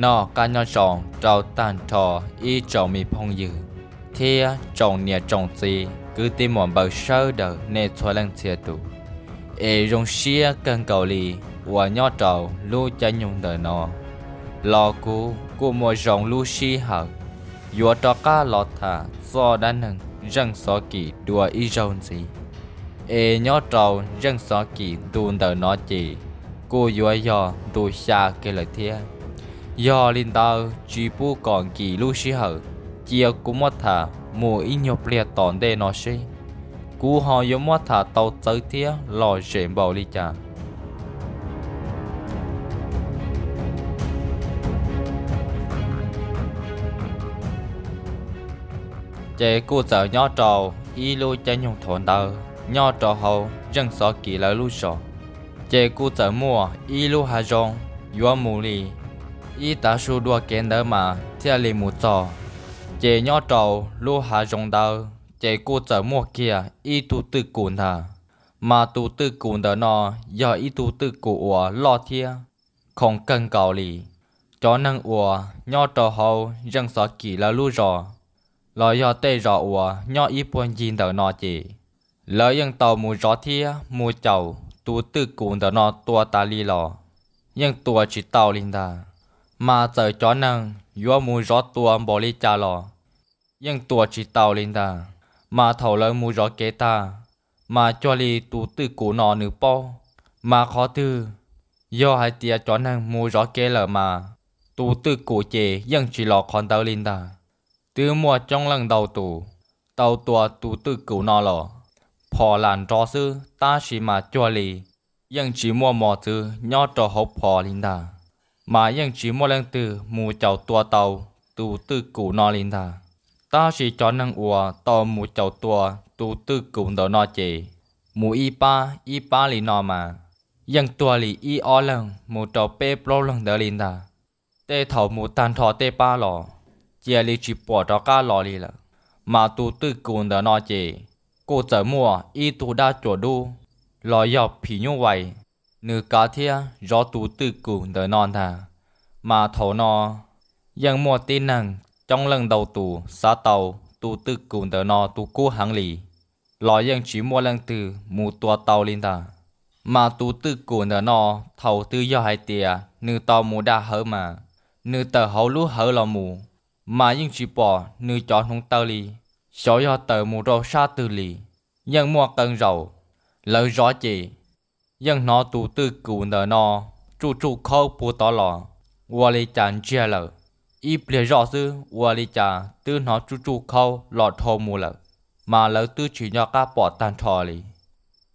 Noj qab nyob zoo rau tag nrho ib tsoom me phooj ywg thiab tsoom niam tsoom txiv kwv tij muam npawg sawv daws nej txhua leej txhia tus. Es zoo siab kawg nkaus li uas nyob rau lub caij nyoog ntawm no los kuv kuj muaj zoo lub sij hawm yuav rov qab los tham txoj dab neeg Zeej Xov Kim dua ib zaug ntxiv. Es nyob rau Zeej Xov Kim ntu ntawm no ces kuj yuav yog ntu xya kiag lawm thiab. Yog li ntawd tsis pub kom nkim lub sij hawm, cia kuv muab tham mus ib nyuag pliag tom ntej no seb kuv ho yuav muab tham tau txawv thiab lom zem npaum li cas. Ces kuj txawm nyob rau ib lub caij nyoog thaum ntawd nyob rau hauv Zeej Xov Kim lawv lub zos, ces kuj txawm muaj ib lub hav zoov yuav mus li ib tav su dua kev ntawd mas thiaj li mus txog. Ces nyob rau lub hav zoov ntawd ces kuj txawm muaj kiag ib tug twj kum ntag, mas tus twj kum ntawm no yog ib tug twj kum uas loj thiab khoom kawg nkaus li. Cov neeg uas nyob rau hauv Zeej Xov Kim lawv lub zos los yog tej zos uas nyob ib puag ncig ntawm no ces lawv yeej tau mus zov thiab mus caum tus twj kum ntawm no tua tas li los yeej tua tsis tau li ntag. Mas txawm cov neeg yuav mus zov tua npaum li cas los yeej tua tsis tau li ntag. Mas thaum lawv mus zov kev tag, mas cuag li tus twj kum no nws paub, mas qhov twg yog hais tias cov neeg mus zov kev lawm mas tus twj kum ces yeej tsis los qhov ntawd li ntag. Twb muaj coob leej ntau tus tau tua tus twj kum no los phom lam nrov xwb tab sis mas cuag li yeej tsis muaj mos txwv nyob rau hauv phom li ntag, mas yeej tsis muaj leej twg mus caum tua tau tus twj kum no li ntag. Tab sis cov neeg uas tau mus caum tua tus twj kum ntawm no ces mus ib pab ib pab li no mas yeej tuag li ib ob leeg mus rau peb plaub leeg ntawd li ntag. Tej thaum mus tag nrho tej pab los cia li tsis pom rov qab los li lawm. Mas tus twj kum ntawm no ces kuj txawm muaj ib tug dab cuam dub los yog phim nyuj vais, nws kav thiab zov tus twj kum ntawm no ntag. Mas thaum no yeej muaj tib neeg coob leej ntau tus xav tau tus twj kum ntawm no tus kub heev li, los yeej tsis muaj leej twg mus tua tau li ntag. Mas tus twj kum ntawm no thaum twg yog hais tias nws tau mus da hawv mas nws tawm hauv lub hawv los mus, mas yeej tsis pom nws cov hnoov taw li, xyov yog tawm mus rau sab twg li. Yeej muaj qee zaum lawv zov ces yeej hnov tus twj kum ntawm no tsuj tsuj khaub puag tod los ua li cas ntsiag lawm. Ib pliag zoj xwb ua li cas twb hnov tsuj tsuj khaub los dhau mus lawm, mas lawv twb tsis nco qab pom tag nrho li.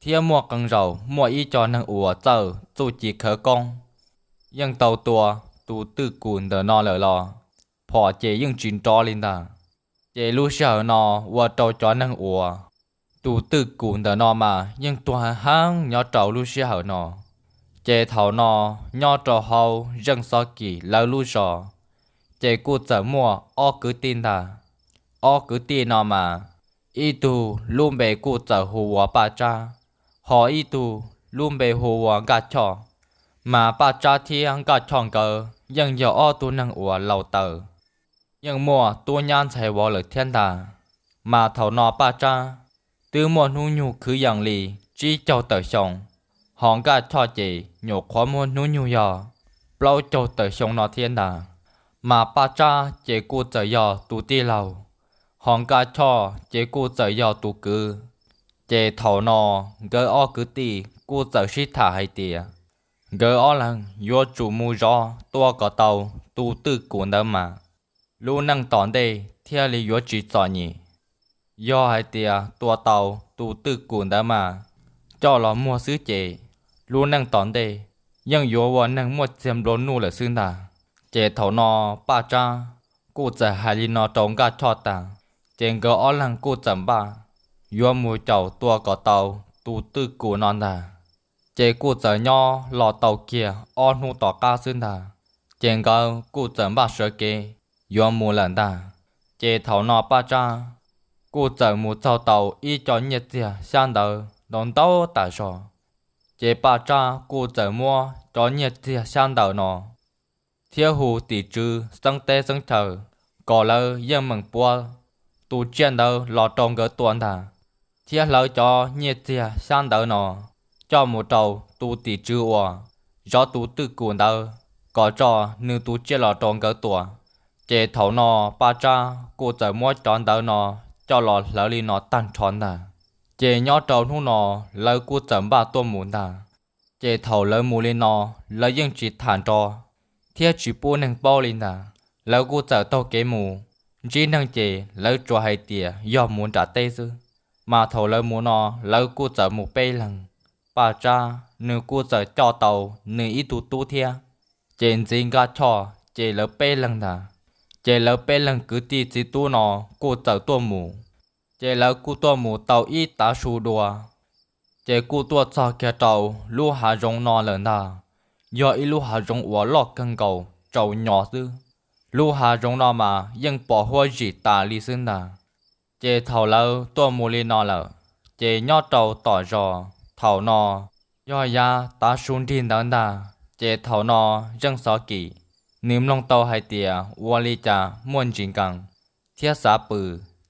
Thiab muaj qee zaum muaj ib co neeg uas txawj txuj ci khawv koob yeej tau tua tus twj kum ntawm no lawm los phom ces yeej tsis nrov li ntag. Ces lub sij hawm no ua rau cov neeg uas tus twj kum ntawm no mas yeej tuag heev heev nyob rau lub sij hawm no. Ces thaum no nyob rau hauv Zeej Xov Kim lawv lub zos, ces kuj txawm muaj ob kwv tij ntag. Ob kwv tij no mas ib tug lub npe kuj txawm hu ua Paj Tsab, ho ib tug lub npe hu ua Nkaj Choj. Mas Paj Tsab thiab Nkaj Choj nkawd yeej yog ob tug neeg uas laus taws, yeej muaj tub nyab ntxhais vauv lawm thiab ntag. Mas thaum no Paj Tsab twb muaj hnub nyoog kwv yees li tsib caug tawm xyoo, ho Nkaj Choj ces nyuam qhuav muaj hnub nyoog yog plaub caug tawm xyoo no thiab ntag. Mas Paj Tsab ces kuj txawm yog tus tij laug, ho Nkaj Choj ces kuj txawm yog tus kwv. Ces thaum no nkawd ob kwv tij kuj txawm sib tham hais tias nkawd ob leeg yuav tsum mus zov tua kom tau tus twj kum ntawd mas lub neej tom ntej thiaj li yuav tsis txom nyem. Yog hais tias tua tau tus twj kum ntawd mas coj los muag xwb ces lub neej tom ntej yeej yuav ua neeg muaj txiag nplua nuj lawm xwb ntag. Ces thaum no Paj Tsab kuj txawm hais li no rau Nkaj Choj tas, ces nkawd ob leeg kuj txawm npaj yuav mus caum tua kom tau tus twj kum no ntag. Ces kuj txawm nyob los tau kiag ob hnub tom qab xwb ntag, ces nkawd kuj txawm npaj sawv kev yuav mus lawm ntag. Ces thaum no Paj Tsab kuj txawm mus txog tau ib co nyiaj txiag xyab ntawv ntau ntau tas zog. Ces Paj Tsab kuj txawm muab cov nyiaj txiag xyab ntawv no thiab hu tim tswv xeeb teb xeeb chaw kom lawv yeej meem puab tus tsiaj ntawd los rau nkawd tua ntag, thiab hlawv cov nyiaj txiag xyab ntawv no coj mus rau tus tim tswv uas zov tus twj kum ntawd kom tso nws tus tsiaj los rau nkawd tua. Ces thaum no Paj Tsab kuj txawm muab cov ntawv no coj los hlawv li no tag nrho ntag. Ces nyob rau hnub no lawv kuj txawm npaj tuaj mus ntag. Ces thaum lawv mus li no, lawv yeej tsis tham nrov thiab tsis pub neeg paub li ntag. Lawv kuj txawm taug kev mus, ntsib neeg ces lawv tsuas hais tias yog mus nram teb xwb. Mas thaum lawv mus no, lawv kuj txawm mus peb leeg. Paj Tsab nws kuj txawm coj tau nws ib tug tub thiab, ces ntxiv Nkaj Choj ces lawv peb leeg ntag. Ces lawv peb leeg kwv tij txiv tub no kuj txawm tuaj mus. Ces lawv kuj tuaj mus tau ib tav su dua, ces kuj tuaj txog kiag rau lub hav zoov no lawm ntag. Yog ib lub hav zoov uas loj kawg nkaus tsaus nyos xwb. Lub hav zoov no mas yeej pom huab zim tas li xwb ntag. Ces thaum lawv tuaj mus li no lawm, ces nyob rau tom zos thaum no yog yav tav su nrig ntawd ntag. Ces thaum no Zeej Xov Kim nws mloog tau hais tias ua li cas muaj ntsis nkees thiab xav pw,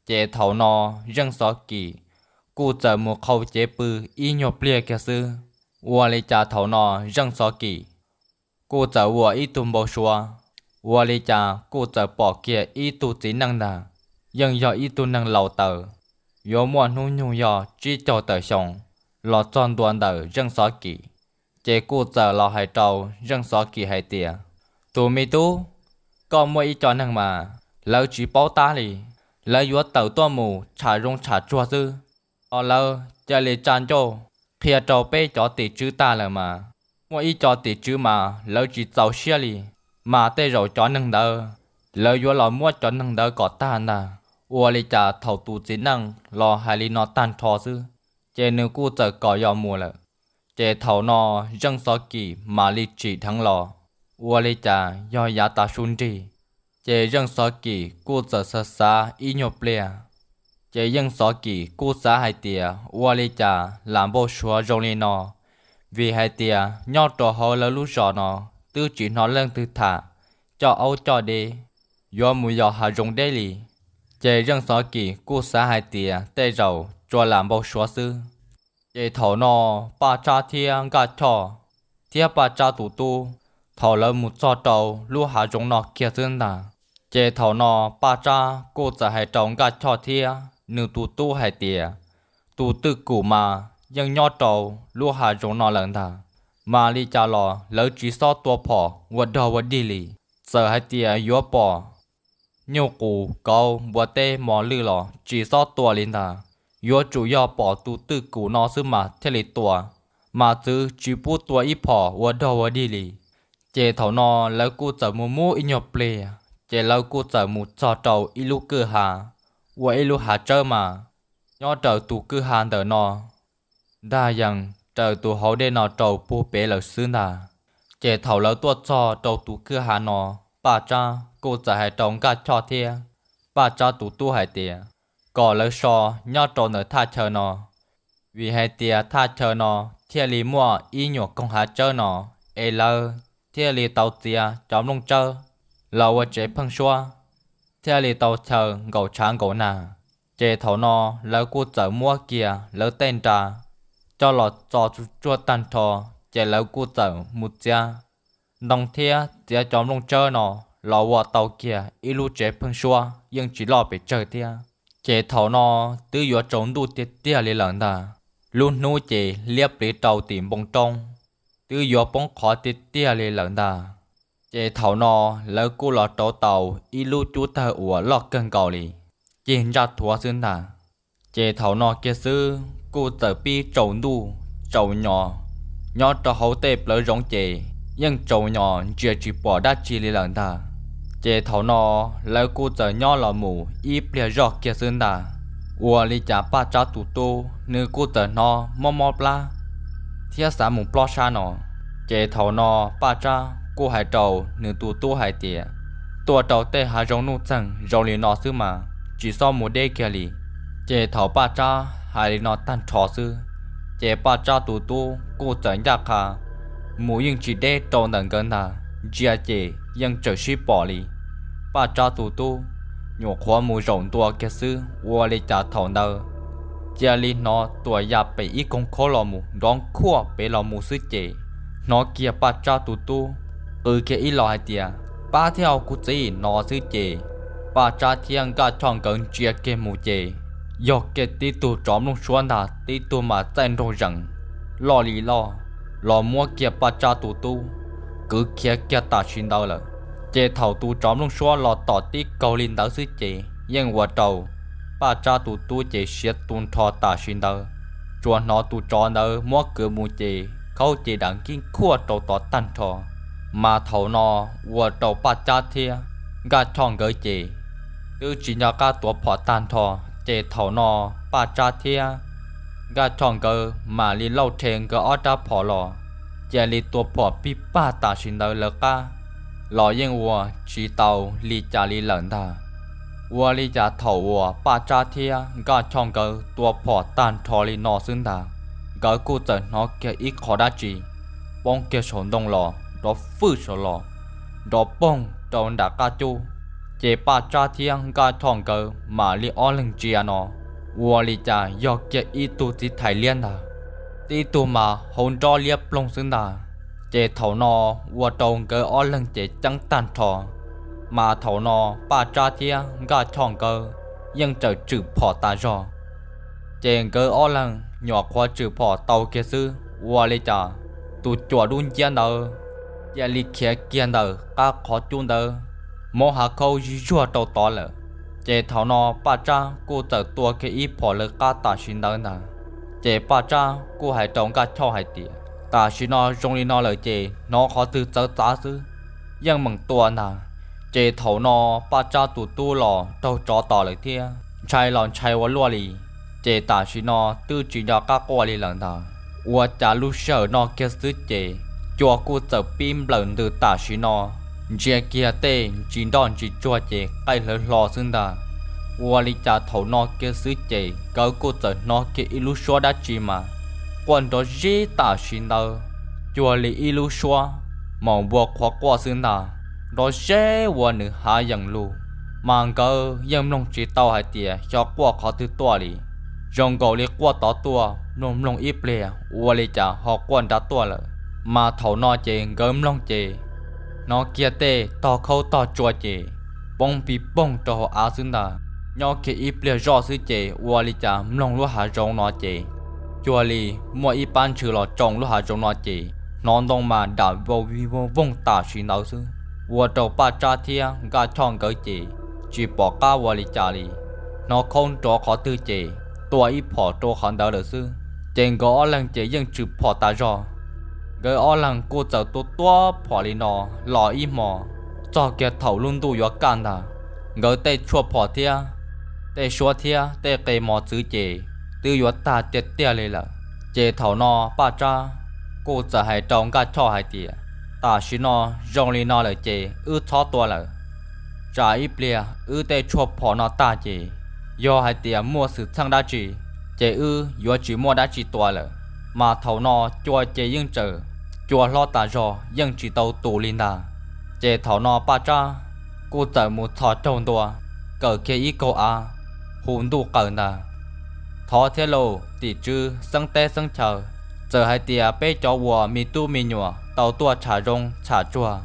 ces thaum no Zeej Xov Kim kuj txawm mus qhau cev pw ib nyuag pliag kiag xwb. Ua li cas thaum no Zeej Xov Kim kuj txawm ua ib tug npau suav, ua li cas kuj txawm pom kiag ib tug txiv neej ntag, yeej yog ib tug neeg laus taws, yuav muaj hnub nyoog yog tsib caug tawm xyoo, los txog ntua ntawm Zeej Xov Kim. Ces kuj txawm los hais rau Zeej Xov Kim hais tias, tus me tub, koj muaj ib co neeg mas lawv tsis paub tab li, lawv yuav tawm tuaj mus tsham zoov tsham tsuag xwb. Ho lawv cia li tsa ncauj qhia rau peb cov tim tswv tag lawm mas, muaj ib co tim tswv mas lawv tsis txaus siab li, mas tej zaum cov neeg ntawd lawv yuav los muab cov neeg ntawd kom tag ntag. Ua li cas thaum tus txiv neej los hais li no tag nrho xwb, ces nws kuj txawm kom yos mus lawm. Ces thaum no Zeej Xov Kim mam li tsim dheev los, ua li cas yog yav tav su nrig. Ces Zeej Xov Kim kuj txawm xav xav ib nyuag pliag, ces Zeej Xov Kim kuj xav hais tias ua li cas lam npau suav zoo li no, vim hais tias nyob rau hauv lawv lub zos no twb tsis hnov leej twg tham coj aub coj deb, yuav mus yos hav zoov deb li. Ces Zeej Xov Kim kuj xav hais tias tej zaum tsuas lam npau suav xwb. Ces thaum no Paj Tsab thiab Nkaj Choj thiab Paj Tsab tus tub, thaum lawv mus txog rau lub hav zoov no kiag xwb ntag, ces thaum no Paj Tsab kuj txawm hais rau Nkaj Choj thiab nws tus tub hais tias, tus twj kum mas yeej nyob rau lub hav zoov no lawm ntag, mas li cas los lawv tsis txhob tua phom ua dog ua dig li. Txawm hais tias yuav pom nyuj qus kauv npua teb mos lwj los tsis txhob tua li ntag, yuav tsum yog pom tus twj kum no xwb mas thiaj li tua, mas txwv tsis pub tua ib phom ua dog ua dig li. Ces thaum no lawv kuj txawm mus mus ib nyuag pliag, ces lawv kuj txawm mus txog rau ib lub kwj ha ua ib lub hav tsawb mas nyob raws tus kwj ha ntawm no ntag, yees raws tus hauv dej no rau puag pem lawm xwb ntag. Ces thaum lawv tuaj txog rau tus kwj ha no, Paj Tsab kuj txawm hais rau Nkaj Choj thiab Paj Tsab tus tub hais tias kom lawv so nyob rau ntawm thaj chaw no, vim hais tias thaj chaw no thiaj li muaj ib nyuam koog hav tsawb no, es lawv thiaj li tau txiav cov nplooj tsawb los ua tsev pheeb suab, thiaj li tau chaw nkaum tshav nkaum nag. Ces thaum no lawv kuj txawm muab kiag lawv tej nra coj los txo tsuj tsuag tag nrho, ces lawv kuj txawm mus txiav ntoo thiab txiav cov nplooj tsawb no los ua tau kiag ib lub tsev pheeb suab yeej tsis loj pes tsawg thiab. Ces thaum no twb yuav tsaus ntuj tiag tiag li lawm ntag, lub hnub ces liab pliv rau tim npoo roob, twb yuav poob qho tiag tiag li lawm ntag. Ces thaum no lawv kuj los rauv tau ib lub cub tawg uas loj kawg nkaus li, cig ntsaj thuav xwb ntag. Ces thaum no kiag xwb kuj txawm pib tsaus ntuj tsaus nyos, nyob rau hauv tej plawv zoov ces yeej tsaus nyos ntsia tsis pom dab tsi li lawm ntag. Ces thaum no lawv kuj txawm nyob los mus ib pliag zoj kiag xwb ntag, ua li cas Paj Tsab tus tub nws kuj txawm hnov mob mob plab thiab xav mus plob sab no. Ces thaum no Paj Tsab kuj hais rau nws tus tub hais tias, tuaj rau tej hav zoov nuj txeeg zoo li no xwb mas tsis txhob mus deb kiag li. Ces thaum Paj Tsab hais li no tag nrho xwb, ces Paj Tsab tus tub kuj txawm ncaj qha mus yeej tsis deb rau ntawm nkawd ntag. ntsia ces yeej tseem sib pom li. Paj Tsab tus tub nyuam qhuav mus zaum ntua kiag xwb, ua li cas thaum ntawd cia li hnov tuam yam pem ib koog khaub los mus nrov khuaj pem los mus xwb ces hnov kiag Paj Tsab tus tub qw kiag ib los hais tias, Pab thiab kuv txiv, no xwb ces Paj Tsab thiab Nkaj Choj nkawd ntsia kiag mus ces yog kiag tib tug tsov nplooj suab ntag, tib tug mas txaij nraug zees loj li loj los muab kiag Paj Tsab tus tub kwv khiav kiag tam sim ntawd lawm. Ces thaum tus tsov nplooj suab los tom tib kaug li ntawd xwb ces yeej ua rau Paj Tsab tus tub ces siav tu nrho tam sim ntawd. Tsuas hnov tus tsov ntawd muab kwv mus ces khaub ces dam nkij khuaj rau tod tag nrho. Mas thaum no ua rau Paj Tsab thiab Nkaj Choj nkawd ces twb tsis nco qab tuav phom tag nrho. Ces thaum no Paj Tsab thiab Nkaj Choj nkawd mam li lauj rhe nkawd ob rab phom los cia li tua phom pig pag tam sim ntawd lawv qab los yeej ua tsis tau li cas li lawm ntag. Ua li cas thaum uas Paj Tsab thiab Nkaj Choj nkawd tua phom tag nrho li no xwb ntag, nkawd kuj txawm hnov kiag ib qho dab tsi poob kiag saum ntoo los nrov fwj saum los nrov poog rau nram qab cub. Ces Paj Tsab thiab Nkaj Choj nkawd mam li ob leeg ntsia no, ua li cas yog kiag ib tug txiv thais liab ntag, tib tug mas hauv nrob liab ploog xwb ntag. Ces thaum no ua rau nkawd ob leeg ces ceeb tag nrho. Mas thaum no Paj Tsab thiab Nkaj Choj nkawd yeej tseem tswm phom tas zog. Ces nkawd ob leeg nyuam qhuav tswm phom tau kiag xwb, ua li cas tus cuam dub nciab ntawd cia li khiav kiag ntawm qab qhov cub ntawd, mob hav khaub zig zuag rau tod lawm. Ces thaum no Paj Tsab kuj txawm tua kiag ib phom lawv qab tam sim ntawd ntag. Ces Paj Tsab kuj hais rau Nkaj Choj hais tias, Tam sim no zoo li no lawm ces hnov qhov twg txawv txav xwb, yeej meem tua ntag. Ces thaum no Paj Tsab tus tub los raug tsov tom lawm thiab ntshai los ntshai ua luaj li. Ces tam sim no twb tsis nco qab quaj li lawm ntag. Ua cas lub sij hawm no kiag xwb ces cua kuj txawm pib nplawm ntws tam sim no, ntsia kiag tej ntsis nroj ntsis tsuag ces qaij hlawv hlo xwb ntag. Ua li cas thaum no kiag xwb ces nkawd kuj txawm hnov kiag ib lub suab dab tsi mas quaj nrov zib tam sim ntawd, cuag li ib lub suab maum npua qhuav quaj xwb ntag, nrov zeb ua nws hav yees lug. Mas nkawd yeej mloog tsis tau hais tias xyov quaj qhov twg tuaj li, zoo nkaus li quaj tod tuaj mloog mloog ib pliag ua li cas ho quaj nrad tuaj lawm. Mas thaum no ces nkawd mloog ces hnov kiag tej tog khaub tog tsua ces poob pig poog rau hauv av xwb ntag. Nyob kiag ib pliag zoj xwb ces ua li cas mloog lub hav zoov no ces cuag li muaj ib pab ntshw los tsoo lub hav zoov no ces hnov ntoo mas dam vau vij voog voog tam sim ntawd xwb. Ua rau Paj Tsab thiab Nkaj Choj nkawd ces tsis pom qab ua li cas li, hnov khaub nrov qhov twg ces tua ib phom rau qhov ntawd lawm xwb. Ces nkawd ob leeg ces yeej tswm phom tas zog. Nkawd ob leeg kuj txawm tua tua phom li no los ib hmos, txog kiag thaum lub ntuj yuav kaj ntag, nkawd tej tshuaj phom thiab tej suab thiab tej qe mos txwv ces twb yuav tag tiag tiag li lawm. Ces thaum no Paj Tsab kuj txawm hais rau Nkaj Choj hais tias, Tam sim no zoo li no lawm ces wb txhob tua lawm. Tsam ib pliag wb tej tshuaj phom no tag ces yog hais tias muaj xwm txheej dab tsi ces wb yuav tsis muaj dab tsi tua lawm. Mas thaum no cua ces yeej tseem cua hlob tas zog yeej tsis tau tus li ntag. Ces thaum no Paj Tsab kuj txawm mus txhos caug ntua, kawm kiag ib kaug av, hu ntuj qaws ntag, Thov thiab lauj tim tswv xeeb teb xeeb chaw, txawm hais tias peb cov uas me tub me nyuam tau tuaj tsham zoo tsham tsuag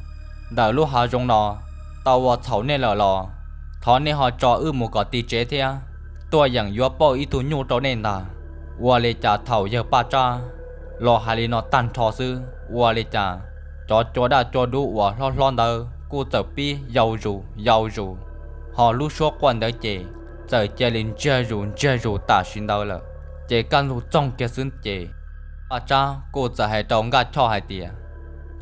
ntawm lub hav zoov no tau ua txhaum nej lawm los thov nej ho tso wb mus kom tig tsev thiab, tuaj yeem yuav pauj ib tug nyuj rau nej ntag. Ua li cas thaum yawg Paj Tsab los hais li no tag nrho xwb, ua li cas cov cua daj cua dub uas hlob hlob ntawd kuj txawm pib yau zus yau zus, ho lub suab quaj ntawd ces txawm cia li ntsiag zus ntsiag zus tam sim ntawd lawm. Ces kaj ntug txoog kiag xwb ces Paj Tsab kuj txawm hais rau Nkaj Choj hais tias,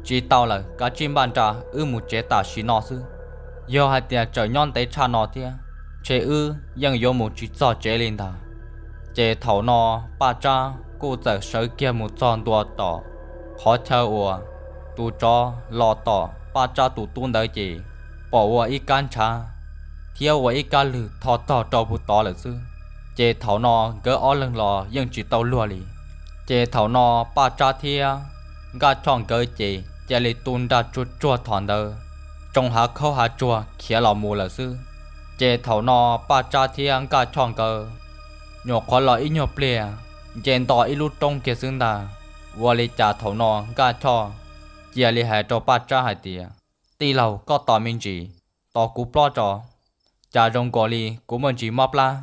Tsis tau lawm, kav tsij npaj nra wb mus tsev tam sim no xwb. Yog hais tias tseem nyob ntev tshaj no thiab ntshe wb yeej yuav mus tsis txog tsev li ntag. Ces thaum no Paj Tsab kuj txawm sawv kiag mus txog ntua tom qhov chaw uas tus tsov los tom Paj Tsab tus tub ntawd ces pom ua ib kab ntshav thiab ua ib kab lwg tho tog rau puv tod lawm xwb. Ces thaum no nkawd ob leeg los yeej tsis tau luag li. Ces thaum no Paj Tsab thiab Nkaj Choj nkawd ces cia li tu nra tsuag tsuag thaum ntawd, tsoo hav khaub hav tsuag khiav los mus lawm xwb. Ces thaum no Paj Tsab thiab Nkaj Choj nkawd nyuam qhuav los ib nyuag pliag, nce nto ib lub roob kiag xwb ntag. Ua li cas thaum no Nkaj Choj cia li hais rau Paj Tsab hais tias, Tij laug, koj tos me ntsis, tos kuv plob tso. Cas zoo nkaus li kuv muaj ntsis mob plab,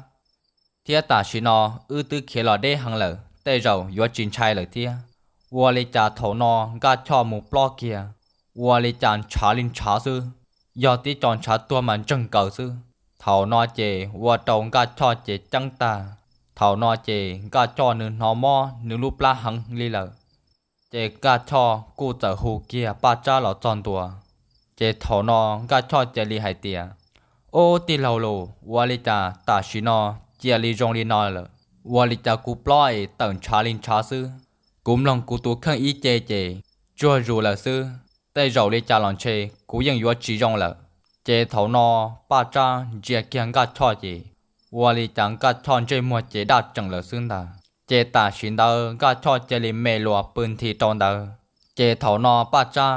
thiab tam sim no wb twb khiav los deb heev lawm, tej zaum yuav tsis ntshai lawm thiab. Ua li cas thaum no Nkaj Choj mus plob kiag, ua li cas ntshav li ntshav xwb, yog tib co ntshav tuag mas ntseeg kaws xwb. Thaum no ces ua rau Nkaj Choj ces ceeb tag. Thaum no ces Nkaj Choj nws hnov mob nws lub plab heev li lawm. Ces Nkaj Choj kuj txawm hu kiag Paj Tsab los txog ntua. Ces thaum no Nkaj Choj cia li hais tias, Ub, tij laug los, ua li cas tam sim no cia li zoo li no lawm? Ua li cas kuv plob es tawm ntshav li ntshav xwb? Kuv mloog kuv tus kheej ib ce ces tsuag zus lawm xwb, tej zaum li cas los ntshe kuv yeej yuav tsis zoo lawm. Ces thaum no Paj Tsab ntsia kiag Nkaj Choj ces ua li cas Nkaj Choj ntsej muag ces daj tseem lawm xwb ntag. Ces tam sim ntawd Nkaj Choj cia li me luas pw nthi rau ntawd. Ces thaum no Paj Tsab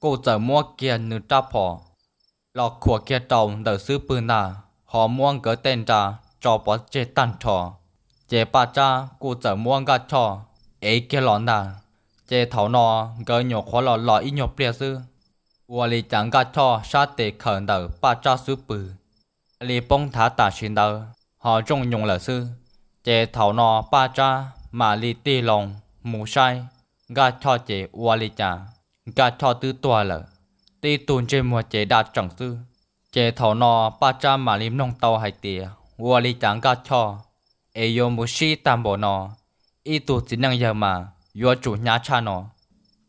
kuj txawm muab kiag nws rab phom los khuam kiag rau ntawm xub pwg ntag, ho muab nkawd tej nra tso pov tseg tag nrho. Ces Paj Tsab kuj txawm muab Nkaj Choj ev kiag los ntag. Ces thaum no nkawd nyuam qhuav los los ib nyuag pliag xwb, ua li cas Nkaj Choj sab tes khawm ntawm Paj Tsab xub pwg cia li poob nthav tam sim ntawd ho zooj nyoos lawm xwb. Ces thaum no Paj Tsab mam li tig loo mus saib Nkaj Choj ces ua li cas Nkaj Choj twb tuag lawm, tib tug ntsej muag ces daj tseem xwb. Ces thaum no Paj Tsab mam li mloog tau hais tias ua li cas Nkaj Choj es yuav mus sib tag npaum no, ib tug txiv neej yawg mas yuav tsum hnyav tshaj no.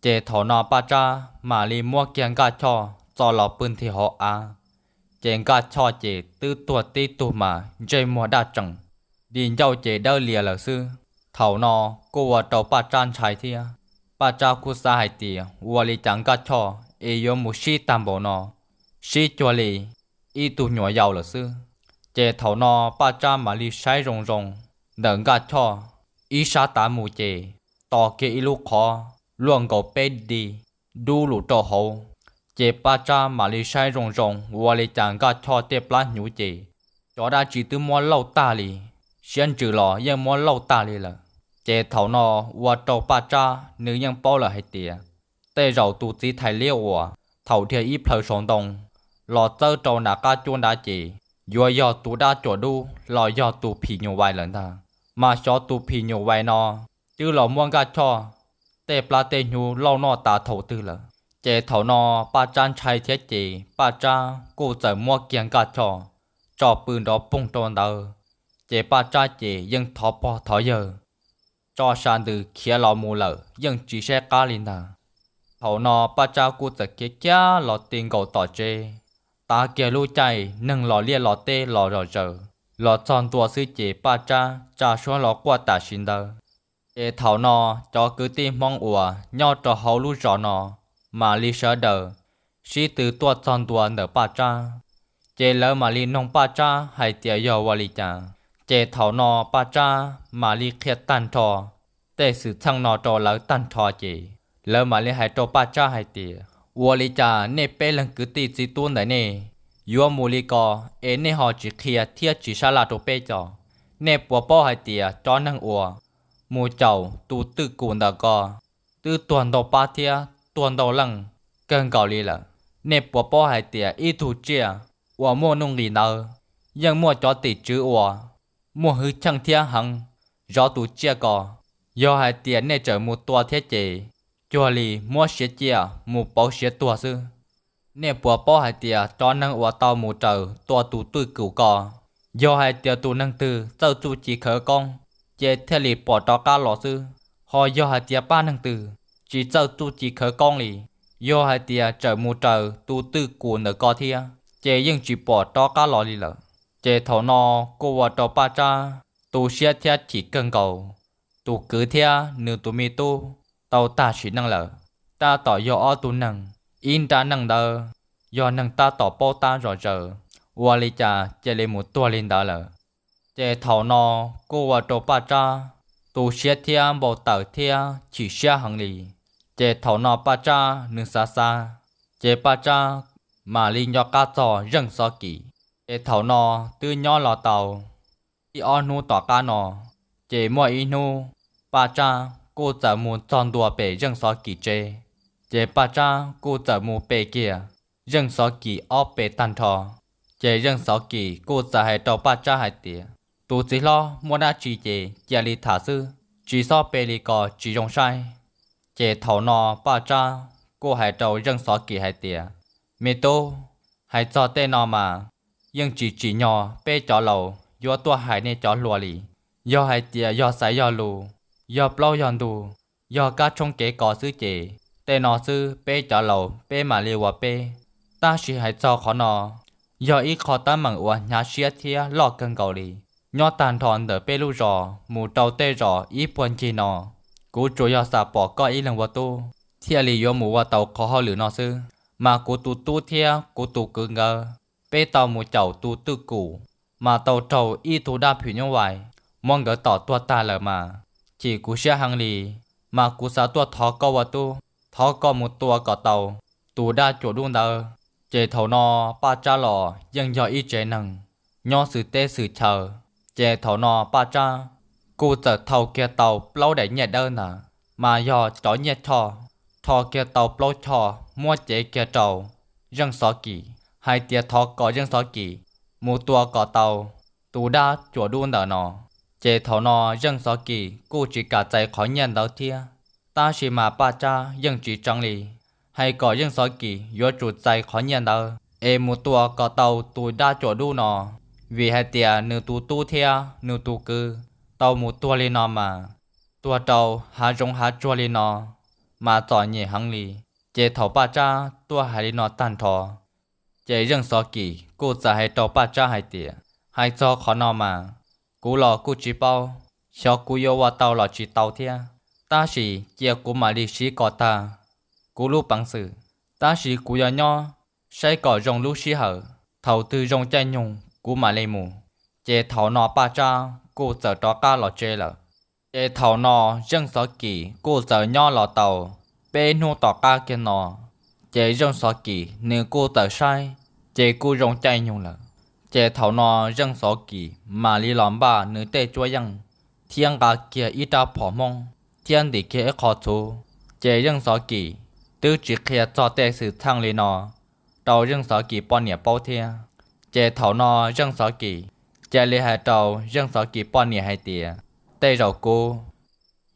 Ces thaum no Paj Tsab mam li muab kiag Nkaj Choj txo los pw nthi hauv av. Ces Nkaj Choj ces twb tuag tib tug mas ntsej muag daj tseem, di ncauj ces dawb lias lawm xwb. Thaum no kuj ua rau Paj Tsab ntshai thiab. Paj Tsab kuj xav hais tias ua li cas Nkaj Choj es yuav mus sib tag npaum no, sib cuag li ib tug nyuam yaus lawm xwb. Ces thaum no Paj Tsab mam li saib zoo zoo ntawm Nkaj Choj ib sab tav mus ces tos kiag ib lub qhov luaj nkaus peb di dub lug rau hauv. Ces Paj Tsab mam li saib zoo zoo ua li cas Nkaj Choj tej plab hnyuv ces cov dab tsi twb muab lauj tag li, siab ntsws los yeej muab lauj tag li lawm. Ces thaum no ua rau Paj Tsab nws yeej paub lawm hais tias tej zaum tus txiv thais liab uas thaum dhia ib plhaw saum ntoo los txawb rau nram qab cuab nrad ces yuav yog tus dab cuam dub los yog tus phim nyuj vais lawm ntag. Mas xyov tus phim nyuj vais no twb los muab Nkaj Choj tej plab tej hnyuv lauj noj tas thaum twg lawm. Ces thaum no Paj Tsab ntshai thiab ces Paj Tsab kuj txawm muab kiag Nkaj Choj tso pw nrov poog rau ntawd. Ces Paj Tsab ces yeej thov pog thov yawg tso sa ntws khiav los mus lawm yeej tsis saib qab li ntag. Thaum no Paj Tsab kuj txawm khiav khiav los ti nkaus tom tsev. Tav kiag lub caij neeg los liaj los teb los zom zaws, los txog ntua xwb ces Paj Tsab tsa suab los quaj tam sim ntawd. Ces thaum no cov kwv tij Hmoob uas nyob rau hauv lub zos no mam li sawv daws sib tw tuaj txog ntua ntawm Paj Tsab. Ces lawv mam li noog Paj Tsab hais tias yog ua li cas. Ces thaum no Paj Tsab mam li qhia tag nrho tej xwm txheej no rau lawv tag nrho ces lawv mam li hais rau Paj Tsab hais tias, ua li cas nej peb leeg kwv tij txiv tub ntawm nej yuav mus li ko, es nej ho tsis qhia thiab tsis sab laj rau peb cov? Nej puas paub hais tias cov neeg uas mus caum tus twj kum ntawm ko twb tuag ntau pab thiab tuag ntau leej kawg nkaus li lawm? Nej puas paub hais tias ib tug tsiaj uas muaj nuj nqis ntawd yeej muaj cov tim tswv uas muaj hwj chim thiab heev zov tus tsiaj ko? Yog hais tias nej tseem mus tua thiab ces cuag li muab siav ciaj mus pauv siav tuag xwb. Nej puas paub hais tias cov neeg uas tau mus raws tua tus twj kum ko, yog hais tias tus neeg twg txawj txuj ci khawv koob ces thiaj li pom rov qab los xwb, ho yog hais tias pab neeg twg tsis txawj txuj ci khawv koob li, yog hais tias tseem mus raws tus twj kum ntawm ko thiab ces yeej tsis pom rov qab los li lawm. Ces thaum no kuj ua rau Paj Tsab tu siab thiab chim kawg nkaus. Tus kwv thiab nws tus me tub tau tag sim neej lawm, tab tom yog ob tug neeg ib nrab neej ntawd yog neeg tab tom paub tab zom zaws, ua li cas cia li mus tuag li ntawd lawm. Ces thaum no kuj ua rau Paj Tsab tu siab thiab npau taws thiab chim siab heev li. Ces thaum no Paj Tsab nws xav xav, ces Paj Tsab mam li nco qab txog Zeej Xov Kim. Ces thaum no twb nyob los tau ib ob hnub tom qab no, ces muaj ib hnub Paj Tsab kuj txawm mus txog ntua pem Zeej Xov Kim tsev. Ces Paj Tsab kuj txawm mus pe kiag Zeej Xov Kim ob pe tag nrho. Ces Zeej Xov Kim kuj txawm hais rau Paj Tsab hais tias, tus txiv hlob, muaj dab tsi ces cia li tham xwb, tsis txhob pe li ko tsis zoo saib. Ces thaum no Paj Tsab kuj hais rau Zeej Xov Kim hais tias, me tub, hais txog tej no mas yeej tsis tsim nyog peb cov laus yuav tuaj hais nej cov hluas li. Yog hais tias yog xaiv yog lus, yog plaub yog ntug, yog kab tshoob kev kos xwb ces tej no xwb peb cov laus peb mam li ua peb. Tab sis hais txog qhov no, yog ib qho teeb meem uas hnyav siab thiab loj kawg nkaus li. Nyob tag nrho ntawm peb lub zos mus rau tej zos ib puag ncig no, kuv tsuas yog xam pom koj ib leeg ua tub thiaj li yuav mus ua tau qhov hauj lwm no xwb. Mas kuv tus tub thiab kuv tus kwv nkawd, peb tau mus caum tus twj kum, mas tau raug ib tug dab phim nyuj vais muab nkawd tom tuag tag lawm mas, chim kuv siab heev li. Mas kuv xav tuaj thov koj ua tub, thov koj mus tua kom tau tus dab cuam dub ntawd. Ces thaum no Paj Tsab los yeej yog ib tsev neeg nyob xwm teb xwm chaw. Ces thaum no Paj Tsab kuj txawm thau kiag tau plaub daim nyiaj dawb ntag, mas yog cov nyiaj choj, rho kiag tau plaub choj muab cev kiag rau Zeej Xov Kim, hais tias thov kom Zeej Xov Kim mus tua kom tau tus dab cuam dub ntawm no. Ces thaum no Zeej Xov Kim kuj tsis kam txais qhov nyiaj ntawd thiab, tab sis mas Paj Tsab yeej tsis tseev li, hais kom Zeej Xov Kim yuav tsum txais qhov nyiaj ntawd es mus tua kom tau tus dab cuam dub no, vim hais tias nws tus tub thiab nws tus kwv tau mus tuag li no mas, tuag rau hav zoov hav tsuag li no mas txom nyem heev li. Ces thaum Paj Tsab tuaj hais li no tag nrho, ces Zeej Xov Kim kuj txawm hais rau Paj Tsab hais tias, hais txog qhov no mas, kuv los kuj tsis paub xyov kuv yuav ua tau los tsis tau thiab, tab sis cia kuv mam li siv kom tag kuv lub peev xwm, tab sis kuv yuav nyob saib kom zoo lub sij hawm, thaum twg zoo caij nyoog kuv mam li mus. Ces thaum no Paj Tsab kuj txawm rov qab los tsev lawm. Ces thaum no Zeej Xov Kim kuj txawm nyob los tau peb hnub tom qab kiag no, ces Zeej Xov Kim nws kuj txawm saib, ces kuj zoo caij nyoog lawm. Ces thaum no Zeej Xov Kim mam li los npaj nws tej tsuab yeej, thiab nqa kiag ib rab phom Hmoob thiab ntim kiag ib qho txhuv. Ces Zeej Xov Kim twb tsis qhia txog tej xwm txheej li no rau Zeej Xov Kim poj niam paub thiab. Ces thaum no Zeej Xov Kim cia li hais rau Zeej Xov Kim poj niam hais tias, tej zaum kuv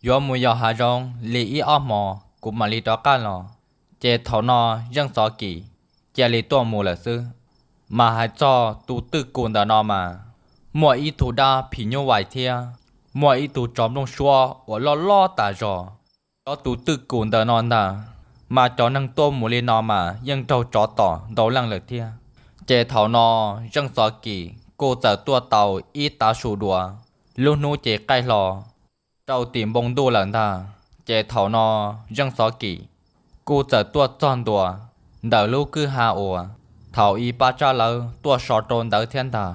yuav mus yos hav zoov li ib ob hmo kuv mam li rov qab los. Ces thaum no Zeej Xov Kim cia li tuaj mus lawm xwb. Mas hais txog tus twj kum ntawm no mas, muaj ib tug dab phim nyuj vais thiab muaj ib tug tsov nplooj suab uas loj loj tas zog. Cov tus twj kum ntawm no ntag, mas cov neeg tuaj mus li no mas yeej raug tsov tom ntau leej lawm thiab. Ces thaum no Zeej Xov Kim kuj txawm tuaj tau ib tav su dua, lub hnub ces qaij hlo rau tim npoo ntuj lawm ntag. Ces thaum no Zeej Xov Kim kuj txawm tuaj txog ntua ntawm lub kwj ha uas thaum ub Paj Tsab lawv tuaj so rau ntawd thiab ntag.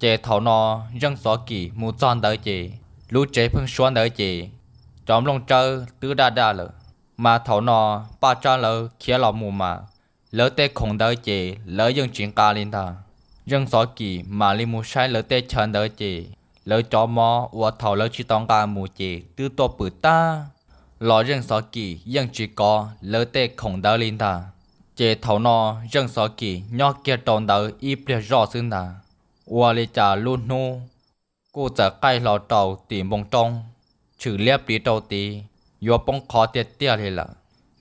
Ces thaum no Zeej Xov Kim mus txog ntawd ces lub tsev pheej suab ntawd ces cov nplooj tsawb twb daj daj lawm. Mas thaum no Paj Tsab lawv khiav los mus mas lawv tej khoom ntawd ces lawv yeej tsis nqa li ntag. Zeej Xov Kim mam li mus saib lawv tej chaw ntawd ces lawv cov mov uas thaum lawv tsis tau nqa mus ces twb tuaj pwm tag los Zeej Xov Kim yeej tsis kov lawv tej khoom ntawd li ntag. Ces thaum no Zeej Xov Kim nyob kiag rau ntawd ib pliag zoj xwb ntag, ua li cas lub hnub kuj txawm qaij hlo rau tim npoo roob, tshwm liab pliv rau tid, yuav poob qho tiag tiag li lawm.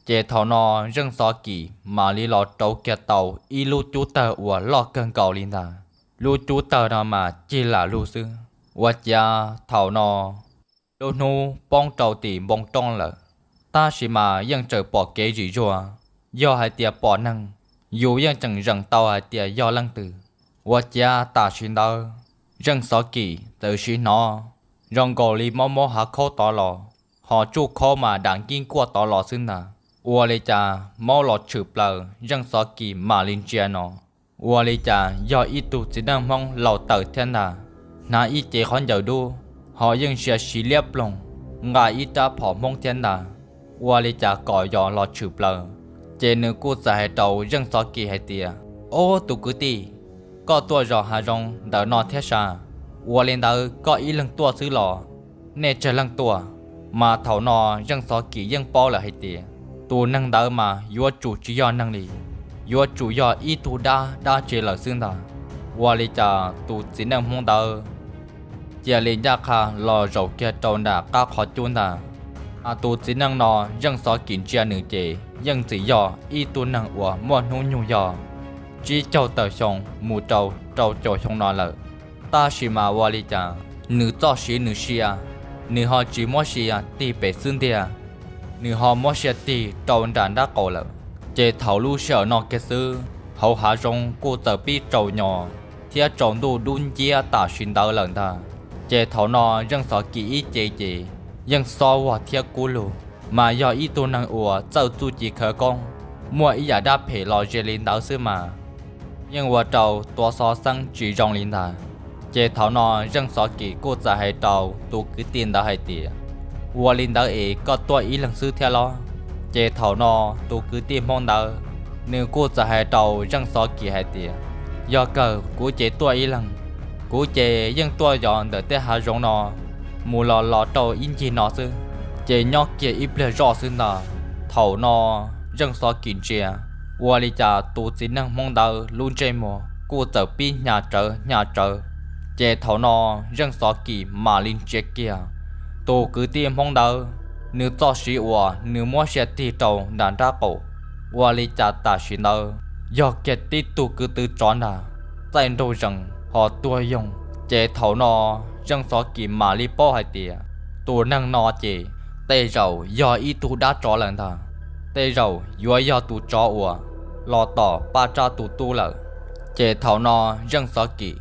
Ces thaum no Zeej Xov Kim mam li los rauv kiag tau ib lub cub tawg uas loj kawg nkaus li ntag. Lub cub tawg no mas cig lam lug xwb. Ua ciav thaum no lub hnub poob rau tim npoo roob lawm, tab sis mas yeej tseem pom kev zim zuag. Yog hais tias pom neeg, yus yeej tseem zeem tau hais tias yog leej twg. Ua ciav tam sim ntawd Zeej Xov Kim txawm sim hnov zoo nkaus li maub maub hav khaub tod los, ho tsuj khaub mas dam nkib nkuaj tod los xwb ntag. Ua li cas maub los tshwm plaws Zeej Xov Kim mam li ntsia no, ua li cas yog ib tug txiv neej Hmoob laus tawm thiab ntag, hnav ib cev khaub ncaws dub, ho yeej sia siv liab ploog, nqa ib rab phom Hmoob thiab ntag. ua li cas kom yos los tshwm plaws. Ces nws kuj txawm hais rau Zeej Xov Kis hais tias, Ob, tus kwv tij, koj tuaj zos hav zoov ntawm no thiab sas? Ua li ntawd koj ib leeg tuaj xwb los? Nej tsawg leej tuaj? Mas thaum no Zeej Xov Kis yeej paub lawm hais tias tus neeg ntawd mas yuav tsum tsis yog neeg li, yuav tsum yog ib tug dab dab tsi lawm xwb ntag. Ua li cas tus txiv neej Hmoob ntawd cia li ncaj qha los zaum kiag rau nram qab qhov cub ntag. Mas tus txiv neej no Zeej Xov Kis ntsia nws ces yeej txwm yog ib tug neeg uas muaj hnub nyoog yog tsib caug tawm xyoo mus rau rau caum xyoo no lawm. Tab sis mas ua li cas nws txoj siv nws sia, nws ho tsis muab sia tig pem xwb ntiag, nws ho muab sia tig rau nram nrab qaum lawm. Ces thaum lub sij hawm no kiag xwb, hauv hav zoov kuj txawm pib tsaus nyo thiab tsaus ntuj dub nciab tam sim ntawd lawm ntag. Ces thaum no Zeej Xov Kis ib ce ces yeej xob vog thiab kub lug, mas yog ib tug neeg uas txawj txuj ci khawv koob, muaj ib yam dab phem los ze li ntawd xwb mas yeej ua rau tuav xov xeeb tsis zoo li ntag. Ces thaum no Zeej Xov Kis kuj txawm hais rau tus kwv tij ntawd hais tias, Ua li ntawd es koj tuaj ib leeg xwb thiab los? Ces thaum no tus kwv tij Hmoob ntawd nws kuj txawm hais rau Zeej Xov Kis hais tias, Yog kawg kuv ces tuaj ib leeg, kuv ces yeej tuaj yos ntawm tej hav zoov no mus los los rau ib ncig no xwb, ces nyob kiag ib pliag zoj xwb ntag. Thaum no Zeej Xov Kis ntsia, ua li cas tus txiv neej Hmoob ntawd lub ntsej muag kuj txawm pib hnyav tsawv hnyav tsawv. Ces thaum no Zeej Xov Kis mam li ntsia kiag tus kwv tij Hmoob ntawd, nws txoj siv uas nws muab sia tig rau nram nrab qaum, ua li cas tam sim ntawd yog kiag tib tug kwv tw tsov ntag, txaij nraug zees ho tuag yoog. Ces thaum no Zeej Xov Kis mam li paub hais tias tus neeg no ces tej zaum yog ib tug dab tsov lawm ntag, tej zaum yuav yog tus tsov uas los tom Paj Tsab tus tub lawm. Ces thaum no Zeej Xov Kis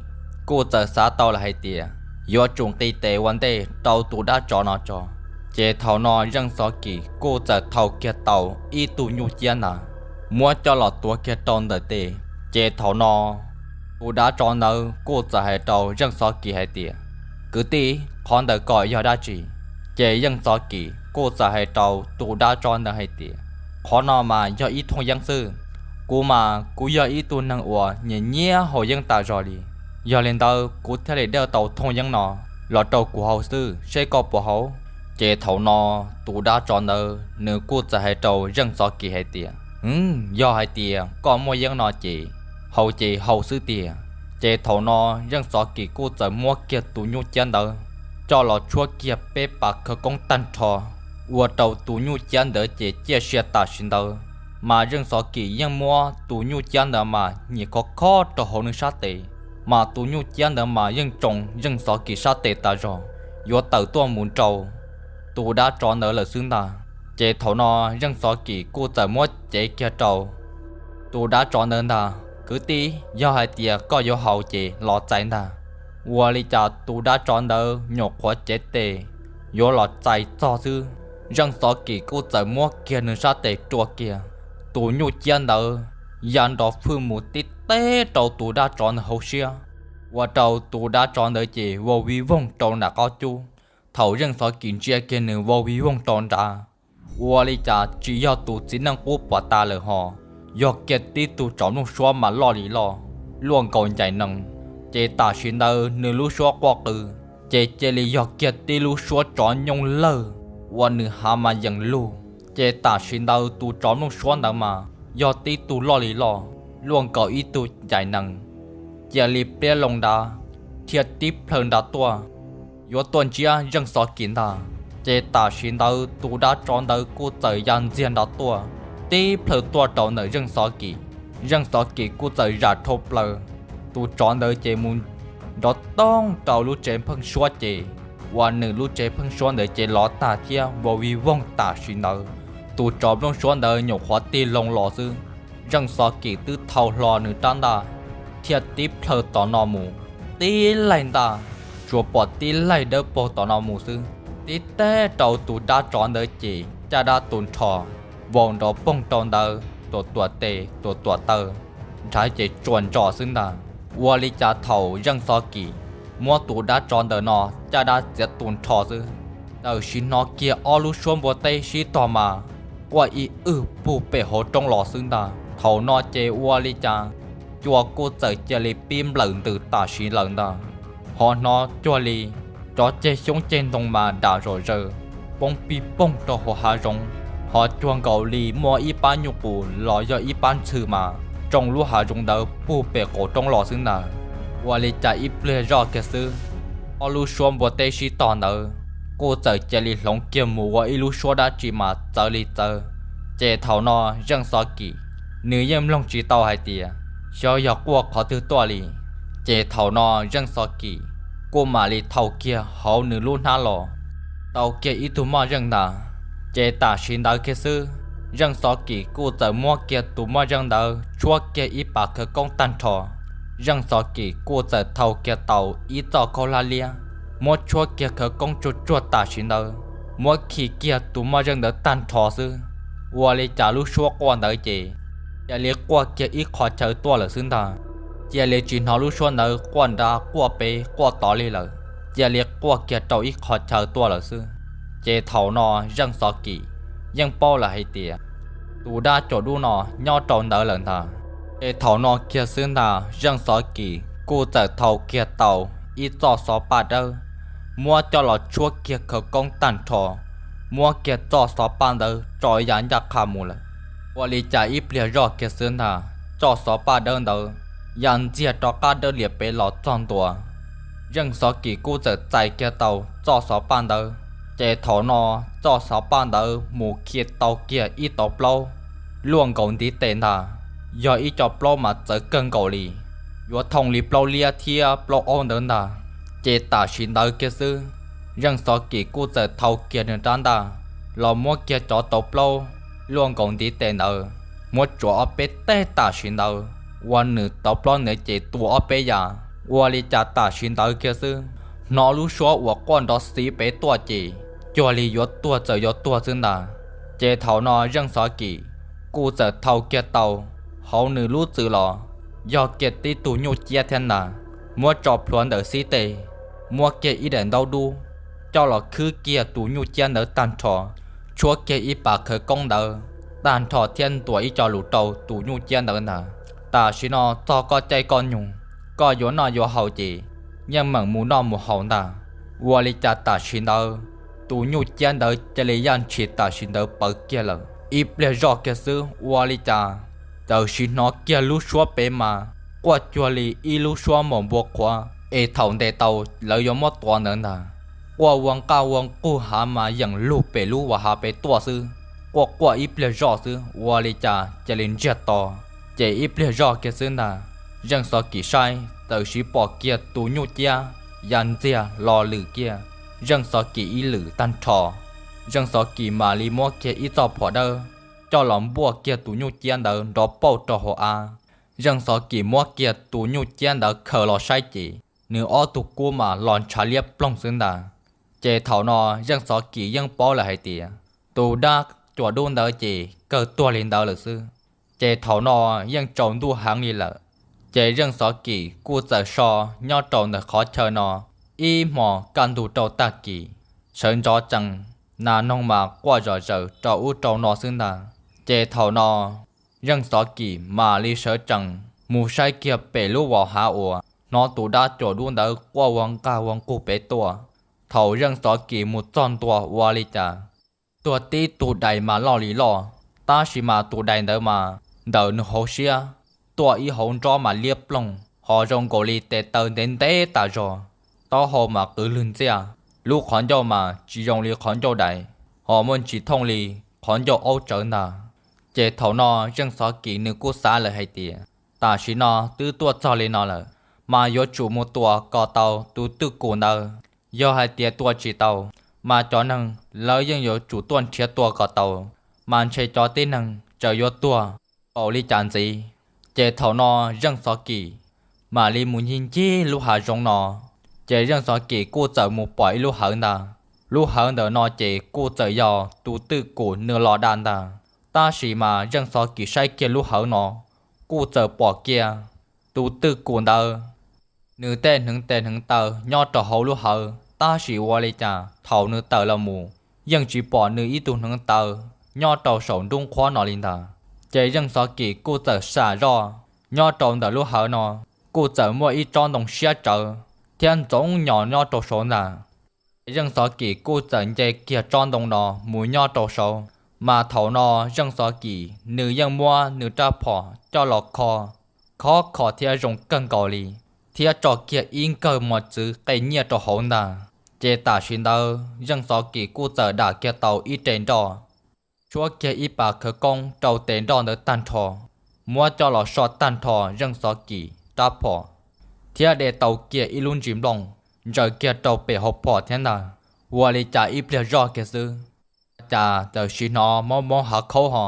kuj txawm xav tau lawm hais tias yuav tsum nqis tes ua ntej rau tus dab tsov no tso. Ces thaum no Zeej Xov Kis kuj txawm thau kiag tau ib tug nyuj ciab ntawd, muab coj los tuav kiag rau ntawm tes. Ces thaum no tus dab tsov ntawd kuj txawm hais rau Zeej Xov Kis hais tias, Kwv tij, qhov ntawd kom yog dab tsi? Ces Zeej Xov Kis kuj txawm hais rau tus dab tsov ntawd hais tias, Qhov no mas yog ib thooj yeeb xwb. Kuv mas kuv yog ib tug neeg uas nyiam nyiab haus yeeb tas zog li, yog li ntawd kuv thiaj li dawj tau thooj yeeb no los rau kuv haus xwb, seb koj puas haus? Ces thaum no tus dab tsov ntawd nws kuj txawm hais rau Zeej Xov Kis hais tias, Yog hais tias koj muaj yeeb no ces haus ces haus xwb tiag. Ces thaum no Zeej Xov Kis kuj txawm muab kiag tus nyuj ciab ntawd coj los tshuab kiag peb pas khawv koob tag nrho, ua rau tus nyuj ciab ntawd ces ciaj sia tam sim ntawd. Mas Zeej Xov Kis yeej muab tus nyuj ciab ntawd mas nyem khov khob rau hauv nws sab tes, mas tus nyuj ciab ntawd mas yeej tsoo Zeej Xov Kis sab tes tas zog, yuav tawm tuaj mus nrau tus dab tsov ntawd lawm xwb ntag. Ces thaum no Zeej Xov Kis kuj txawm muab cev kiag rau tus dab tsov ntawd ntag, Kwv tij, yog hais tias koj yuav haus ces los txais ntag. Ua li cas tus dab tsov ntawd nyuam qhuav cev tes yuav los txais txog xwb, Zeej Xov Kis kuj txawm muab kiag nws sab tes rua kiag, tus nyuj ciab ntawd ya nrov fwj mus tib teg rau tus dab tsov ntawd hauv siab, ua rau tus dab tsov ntawd ces vau vij voog rau nram qab cub. Thaum Zeej Xov Kis ntsia kiag nws vau vij voog rau nrad, ua li cas tsis yog tus txiv neej qub puas tas lawm ho, yog kiag tib tug tsov nplooj suab mas loj li loj, luaj nkaus ncaim nees. Ces tam sim ntawd nws lub suab quaj qw, ces cia li yog kiag tib lub suab tsov nyooj lawj, ua nws hav mas yees lug. Ces tam sim ntawd tus tsov nplooj suab ntawd mas yog tib tug loj li loj, luaj nkaus ib tug ncaim nees, cia li pliab loo nrad, dhia tib plhaw nrad tuaj, yuav tuaj ntsiab Zeej Xov Kis ntag. Ces tam sim ntawd tus dab tsov ntawd kuj txawm ya ntxiag nrad tuaj, tib plhaw tuaj rau ntawm Zeej Xov Kis. Zeej Xov Kis kuj txawm zam dhau plaws, tus tsov ntawd ces mus nrov toog rau lub tsev pheeb suab ces, ua nws lub tsev pheeb suab ntawd ces lov tag thiab vau vij voog tam sim ntawd. Tus tsov nplooj suab ntawd nyuam qhuav tig loo los xwb, Zeej Xov Kis twb thau hlo nws rab ntaj, dhia tib plhaw tom no mus, tib laig ntaj, tsuas pom tib laig dawb paug tom no mus xwb, tib teg rau tus dab tsov ntawd ces caj dab tu nrho, vau nrov poog rau ntawd, tuam tuam tes tuam tuam taw, nrhav ces tsuas ntsos xwb ntag. Ua li cas thaum Zeej Xov Kis muab tus dab tsov ntawm no caj dab txiav tu nrho xwb, Txawm sim hnov kiag ob lub suab npua teb sib tog mas quaj ib wj pug pem hauv roob los xwb ntag. Thaum no ces ua li cas cua kuj txawm cia li pib nplawm ntws tam sim lawm ntag. Ho hnov cuag li cov ceg xyoob ceg ntoo mas dam zom zaws poob pij poog rau hauv hav zoov, ho cuag nkaus li muaj ib pab nyuj qus los yog ib pab ntxhw mas tsoo lub hav zoov ntawd pug pem qaum roob los xwb ntag. Ua li cas ib pliag zoj kiag xwb, ob lub suab npua teb sib tog ntawd kuj txawm cia li hloov kiag mus ua ib lub suab dab tsi mas txawv li txawv. Ces thaum no Zeej Xov Kim nws yeej mloog tsis tau hais tias xyov yog quaj qhov twg tuaj li. Ces thaum no Zeej Xov Kim kuj mam li thau kiag hauv nws lub hnab los tau kiag ib tug moj zeej ntag. Ces tam sim ntawd kiag xwb, Zeej Xov Kim kuj txawm muab kiag tus moj zeej ntawd tshuab kiag ib pas khawv koob tag nrho. Zeej Xov Kim kuj txawm thau kiag tau ib txoj khaub hlab liab, muab tshuab kiag khawv koob tsuag tsuag tam sim ntawd, muab khi kiag tus moj zeej ntawd tag nrho xwb. Ua li cas lub suab quaj ntawd ces cia li quaj kiag ib qho chaw tuaj lawm xwb ntag. Cia li tsis hnov lub suab ntawd quaj nrad quaj pem quaj tod li lawm, cia li quaj kiag rau ib qho chaw tuaj lawm xwb. Ces thaum no Zeej Xov Kim yeej paub lawm hais tias tus dab cuam dub no nyob rau ntawd lawm ntag. Ces thaum no kiag xwb ntag Zeej Xov Kim kuj txawm thau kiag tau ib txoj xov paj dawb, muab coj los tshuab kiag khawv koob tag nrho, muab kiag txoj xov paj ntawd tso ya ncaj qha mus lawm. Ua li cas ib pliag zoj kiag xwb ntag txoj xov paj dawb ntawd ya ntxiag rov qab dawb lias pem los txog ntua. Zeej Xov Kim kuj txawm txais kiag tau txoj xov paj ntawd, ces thaum no txoj xov paj ntawd mus khi tau kiag ib tauv plaub luaj nkaus ntiv tes ntag, yog ib co plaub mas txawv kawg nkaus li, yuav thooj li plaub liab thiab plaub aub ntawd ntag. Ces tam sim ntawd kiag xwb, Zeej Xov Kim kuj txawm thau kiag nws rab ntaj los muab kiag cov tauv plaub luaj nkaus ntiv tes ntawd muab tsuav ob peb teg tam sim ntawd, ua nws tauv plaub ntawd ces tua ob peb yam. Ua li cas tam sim ntawd kiag xwb, hnov lub suab uas quaj nrov xiv pem tuaj ces cuag li yuav tuag txawm yuav tuag xwb ntag. Ces thaum no Zeej Xov Kim kuj txawm thau kiag tau hauv nws lub txwm los yog kiag tib tug nyuj ciab thiab ntag, muab tso plhuav ntawm xib teg, muab kiag ib daim ntaub dub coj los khwb kiag tus nyuj ciab ntawd tag nrho, tshuab kiag ib pas khawv koob ntawd tag nrho thiab ntuas ib co lus rau tus nyuj ciab ntawd ntag. Tam sim no txog koj caij koj nyoog, koj yuav noj yuav haus ces yeej meem mus noj mus haus ntag. Ua li cas tam sim ntawd tus nyuj ciab ntawd cia li yaj ntshis tam sim ntawd pawv kiag lawm. Ib pliag zoj kiag xwb ua li cas txawm sim hnov kiag lub suab pem mas quaj cuag li ib lub suab maum npua qhuav es thaum ntes tau lawv yuav muab tua ntawd ntag. Quaj ua nqaj ua nqug hav mas yeem lug pem lub uas hav pem tuaj xwb. Quaj quaj ib pliag zoj xwb ua li cas cia li ntsiag to. Ces ib pliag zoj kiag xwb ntag, Zeej Xov Kim saib txawm sim pom kiag tus nyuj ciab ya ntxiag los lwm kiag Zeej Xov Kim ib lwm tag nrho. Zeej Xov Kim mam li muab kiag ib txoj phom dawb coj los npuaj kiag tus nyuj ciab ntawd nrov pauj rau hauv av. Zeej Xov Kim muab kiag tus nyuj ciab ntawd khaws los saib ces nws ob tug kub mas los ntshav liab ploog xwb ntag. Ces thaum no Zeej Xov Kim yeej paub lawm hais tias tus dab cuam dub ntawd ces kawg tuag li ntawd lawm xwb. Ces thaum no yeej tsaus ntuj heev li lawm. Ces Zeej Xov Kim kuj txawm so nyob rau ntawm qhov chaw no ib hmos kaj ntug rau tag kis, sawv ntxov tsees, nas noog mas quaj zom zaws rau ub rau no xwb ntag. Ces thaum no Zeej Xov Kim mam li sawv tsees mus saib kiag pem lub vos hav uas hnov tus dab cuam dub ntawd quaj ua nqaj ua nqug pem tuaj. Thaum Zeej Xov Kim mus txog ntua ua li cas tuag tib tug dais mas loj li loj, tab sis mas tus dais ntawd mas ntawm nws hauv siab tuaj ib hauv nrob mas liab ploog, ho zoo nkaus li tes taw ntev ntev tas zog, taub hau mas qw lwg ntxiaj, lub qhov ncauj mas tsis zoo li qhov ncauj dais, ho muaj ntsis thooj li qhov ncauj aub tsawv ntag. Ces thaum no Zeej Xov Kim nws kuj xav lawm hais tias tam sim no twb tuaj txog li no lawm, mas yuav tsum mus tua kom tau tus twj kum ntawd. Yog hais tias tua tsis tau, mas cov neeg lawv yeej yuav tsum tuaj nrhiav tua kom tau, mas ntshe cov tib neeg tseem yuav tuag npaum li cas ntxiv. Ces thaum no Zeej Xov Kim mam li mus ncig ncig lub hav zoov no, ces Zeej Xov Kim kuj txawm mus pom ib lub hawv ntag. Lub hawv ntawm no ces kuj txawm yog tus twj kum nws los da ntag. Tab sis mas Zeej Xov Kim saib kiag lub hawv no, kuj txawm pom kiag tus twj kum ntawd nws tej hneev tes hneev taw nyob rau hauv lub hawv, Tab sis ua li cas thaum nws tawm los mus yeej tsis pom nws ib tug hneev taw nyob rau saum nruab qhuab no li ntag. Ces Zeej Xov Kis kuj txawm sam zoj nyob rau ntawm lub hawv no, kuj txawm muaj ib tsob ntoo siab tsawv thiab ntxoov nyos nyob rau saud ntag. Ces Zeej Xov Kis kuj txawm nce kiag tsob ntoo no mus nyob rau saud, mas thaum no Zeej Xov Kis nws yeej muab nws rab phom coj los kho, khov kho thiab zoo kawg nkaus li, thiab tso kiag ib nkawg mos txwv qe nyiaj rau hauv ntag. Ces tam sim ntawd Zeej Xov Kis kuj txawm dam kiag tau ib re nroj, tshuab kiag ib pas khawv koob rau tes nroj ntawd tag nrho, muab coj los so tag nrho Zeej Xov Kis rab phom, thiab de tau kiag ib lub ntsis nplooj ntsaws kiag rau pem hauv phom thiab ntag. Ua li cas ib pliag zoj kiag xwb, cas txawm sim hnov mob mob hav khaub ho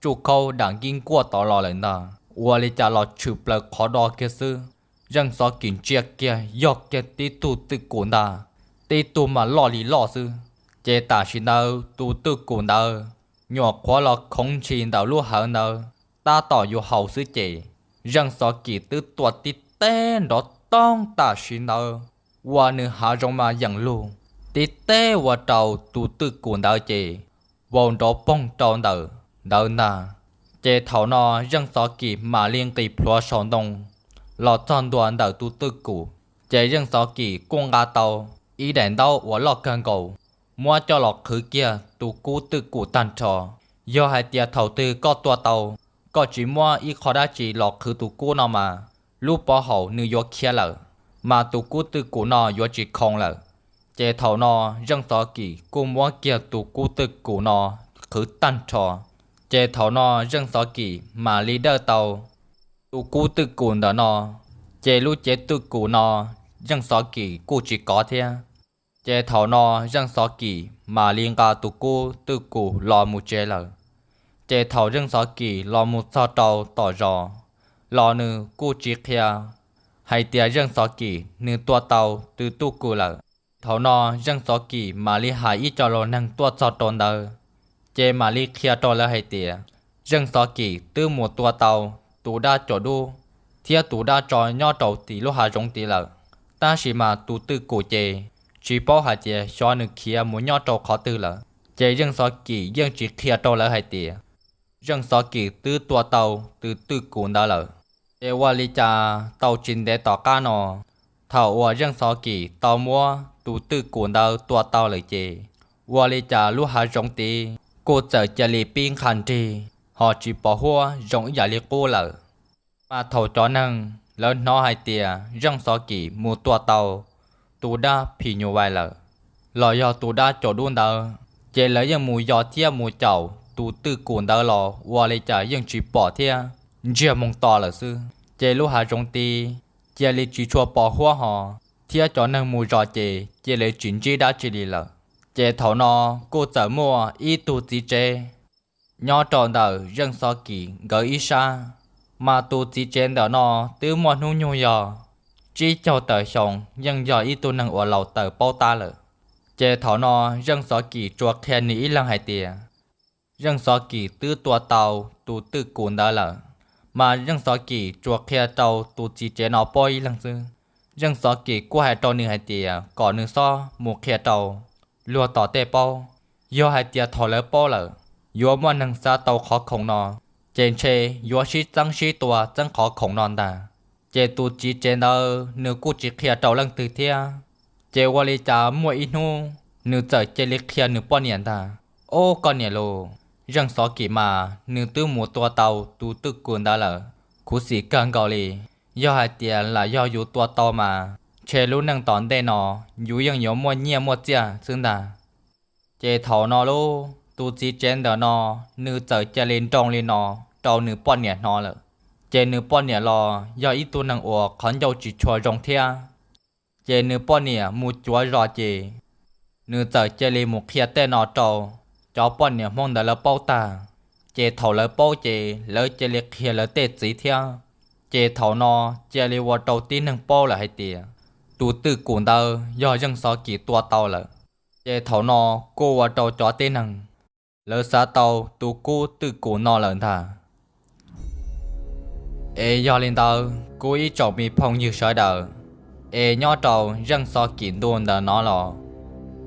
tsuj khaub dam nkib nkuaj tod los lawm ntag. Ua li cas los tshwm plaws qhov do kiag xwb, Zeej Xov Kis ntsia kiag yog kiag tib tug twj kum ntag, tib tug mas loj li loj xwb. Ces tam sim ntawd tus twj kum ntawd nyuam qhuav los khoov ntshis ntawm lub hawv ntawd tab tom yuav haus xwb ces Zeej Xov Kis twb tua tib teg nrov toog tam sim ntawd, ua nws hav zoov mas yeem lug, tib teg ua rau tus twj kum ntawd ces vau nrov poog rau ntawm ntawd ntag. Ces thaum no Zeej Xov Kis mam li nqis plhuav saum ntoo los txog ntua ntawm tus twj kum, ces Zeej Xov Kis kuj nqa tau ib daim ntaub uas loj kawg nkaus muab coj los qhwv kiag tus kub twj kum tag nrho. Yog hais tias thaum twg koj tua tau, koj tsis muab ib qho dab tsi los qhwv tus kub no mas lub pov haum nws yuav khiav lawm, mas tus kub twj kum no yuav tsis khoo lawm. Ces thaum no Zeej Xov Kis kuj muab kiag tus kub twj kum no qhwv tag nrho. Ces thaum no Zeej Xov Kis mam li dawj tau tus kub twj kum ntawm no, ces lub cev twj kum no Zeej Xov Kis kuj tsis kov thiab. Ces thaum no Zeej Xov Kis mam li nqa tus kub twj kum los mus tsev lawm. Ces thaum Zeej Xov Kis los mus txog rau tom zos los nws kuj tsis qhia hais tias Zeej Xov Kis nws tua tau tus twj kum lawm. Thaum no Zeej Xov Kis mam li hais ib co laus neeg tuaj txog rau ntawd, ces mam li qhia rau lawv hais tias Zeej Xov Kis twb mus tua tau tus dab caum dub thiab tus dab tso nyob rau tim lub hav zoov tid lawm, tab sis mas tus twj kum ces tsis paub hais tias xyov nws khiav mus nyob rau qhov twg lawm. Ces Zeej Xov Kis yeej tsis qhia rau lawv hais tias Zeej Xov Kis twb tua tau tus twj kum ntawd lawm. Ces ua li cas tau tsis ntev tom qab no, thaum uas Zeej Xov Kis tau muab tus twj kum ntawd tua tau lawm ces ua li cas lub hav zoov tid kuj txawm cia li pib nqha nrig ho tsis pom huab zoo ib yam li qub lawm. Mas thaum cov neeg lawv hnov hais tias Zeej Xov Kis mus tua tau tus dab phim nyuj vais lawm, los yog tus dab caum dub ntawd, ces lawv yeej mus yos thiab mus caum tus twj kum ntawd los ua li cas yeej tsis pom thiab, ntsiag moog to lawm xwb. Ces lub hav zoov tid cia li tsis tshua pom huab ho, thiab cov neeg mus zos ces cia li tsis ntsib dab tsi li lawm. Ces thaum no kuj txawm muaj ib tug txiv tsev nyob rau ntawm Zeej Xov Kis nkawd ib sab. Mas tus txiv tsev ntawm no twb muaj hnub nyoog yog tsib caug tawm xyoo, yeej yog ib tug neeg uas laus tawm paub tab lawm. Ces thaum no Zeej Xov Kis tsuas qhia nws ib leeg hais tias Zeej Xov Kis twb tua tau tus twj kum ntawd lawm. Mas Zeej Xov Kis tsuas qhia rau tus txiv tsev no paub ib leeg xwb. Zeej Xov Kis kuj hais rau nws hais tias kom nws xob mus qhia rau luag tom tej paub, yog hais tias thaum lawv paub lawm yuav muaj neeg xav tau qhov khoom no, ces ntshe yuav sib txeeb sib tua txeeb qhov khoom no ntag. Ces tus txiv tsev ntawd nws kuj tsis qhia rau leej twg thiab. Ces ua li cas muaj ib hnub nws txawm cia li qhia nws poj niam ntag, Ob, koj niam lauj, Zeej Xov Kis mas nws twb mus tua tau tus twj kum ntawd lawm, khuv xim kawg nkaus li. Yog hais tias lam yog yus tua tau mas ntshe lub neej tom ntej no yus yeej yuav muaj nyiaj muaj txiaj xwb ntag. Ces thaum no lauj, tus txiv tsev ntawm no nws txawm cia li nroo li no rau nws poj niam hnov lawm. Ces nws poj niam los yog ib tug neeg uas qhov ncauj tsis tshua zoo thiab. Ces nws poj niam mus cuav zos ces nws txawm cia li mus qhia tej no rau cov poj niam Hmoob ntawd lawv paub tag. Ces thaum lawv paub ces lawv cia li qhia lawv tej txiv thiab. Ces thaum no cia li ua rau tib neeg paub lawm hais tias tus twj kum ntawd yog Zeej Xov Kis tua tau lawm. Ces thaum no kuj ua rau cov tib neeg lawv xav tau tus kub twj kum no lawm ntag. Es yog li ntawd kuv ib tsoom me phooj ywg sawv daws, es nyob rau Zeej Xov Kim ntu ntawm no los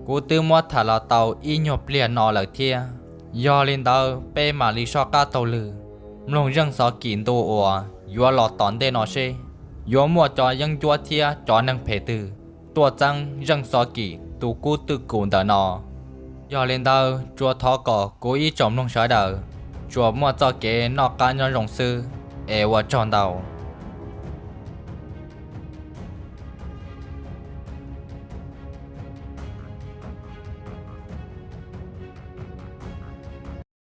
kuv twb muab tham los tau ib nyuag pliag no lawm thiab. Yog li ntawd peb mam li soj qab taug lw mloog Zeej Xov Kim ntu uas yuav los tom ntej no seb yuav muaj cov yeeb ncuab thiab cov neeg phem twg tuaj txeeb Zeej Xov Kim tus kub twj kum ntawm no. Yog li ntawd tsuas thov kom kuv ib tsoom mloog sawv daws tsuas muaj txoj kev noj qab nyob zoo xwb, es ua tsaug ntau.